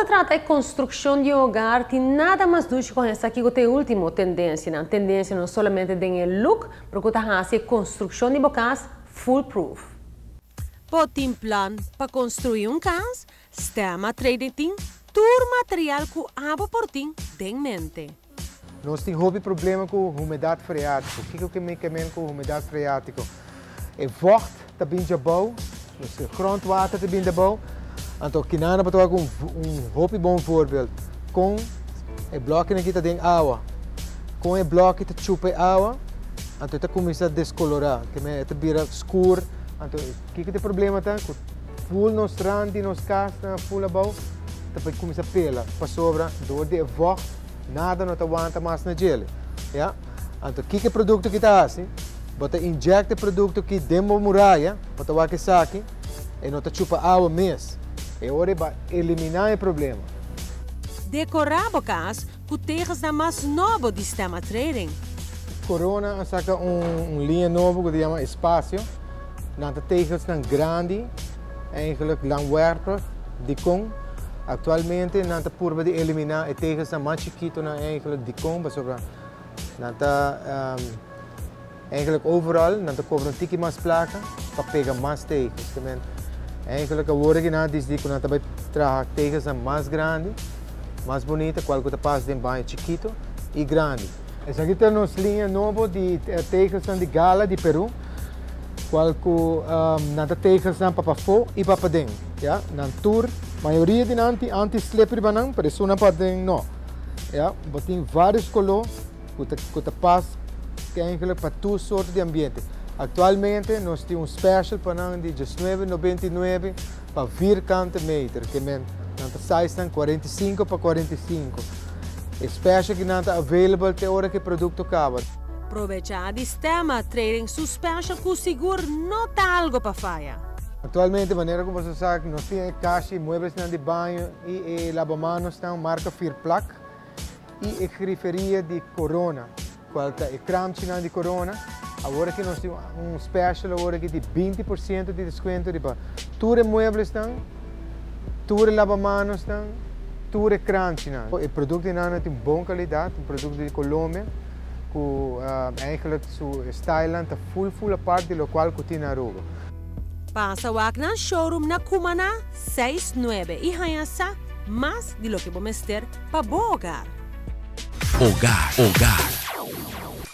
Ta trata e construccion di hogar, tin nada mas dushi cu esaki cu e ultimo tendencia, no? Tendencia no solamente den e look, pero cu ta haci e construccion di bo cas foolproof. Bo tin plan pa construi un cas? Stema Trading tin tur material cu abo por tin den mente. Nos tin hopi problema cu humedad freatico. Kico cu mi kiermen cu humedad freatico? E vocht ta bin abou, dus grondwater ta bin abou. Anto, akinan bo ta un hopi bon voorbeeld. Cu e bloki aki ta den awa. Cu e bloki ta chupa awa, anto ta cuminsa descolora, kiermen ta bira scur. Anto, kico e problema ta? Cu full nos rand di nos cas, na full abou, ta cuminsa pela, pasobra door di vocht, nada no ta wanta mas na dje. Ja? Anto, kico e producto aki ta asina? Bo ta inject e producto aki den muraya, bo ta wak esaki, e no ta chupa awa mes. E ora ta elimina e problema. Decora bo cas cu tegels mas nobo di Stema Trading. Corona a saca un liña nobo cu ta yama Espacio. Nan ta tegels nan grandi, eigenlijk langwerpig, di con. Actualmente nan ta purba di elimina e tegels nan mas chikito nan eigenlijk di con, pasobra nan ta eigenlijk overal nan ta cobra un tiki mas placa pa pega mas tegels. Tambe eigenlijk awor cu nan dicidi cu nan ta bay traha tegels nan mas grandi, mas bunita, cual cu ta pasa den baño chikito y grandi. Esaki ta nos liña nobo di tegels di Gala di Peru, cual cu nan ta tegels nan pa pafo y pa paden, ja? Nan tur, mayoria di nan tin anti-slip riba nan, pero esun nan paden no. Ja, bo tin varios color cu ta pas eigenlijk pa tur sorto di ambiente. Actualmente nos tin un special pa nan di 19,99 pa vierkante meter, kiermen nan ta size nan 45 pa 45. E special cu nan ta available te ora cu e producto caba. Aprovecha di Stema Trading su special cu sigur no ta algo pa faya. Actualmente, manera cu bo sa, nos tin casi muebles di baño y e lavamanos nan marca Firplak y e griferia di Corona, cual ta e kranchi di Corona. Awor aki nos tin un special awor aki di 20% di descuento di tur e muebles nan, tur e lavamanos nan, tur e kranchi nan. E producto nan tin bon calidad, un producto di Colombia, cu eigenlijk su style ta full full apart di locual cu tin na Aruba. Pasa wak nan showroom na Cumana 69 y haya sa mas di loke bo mester pa bo hogar. Hogar, hogar.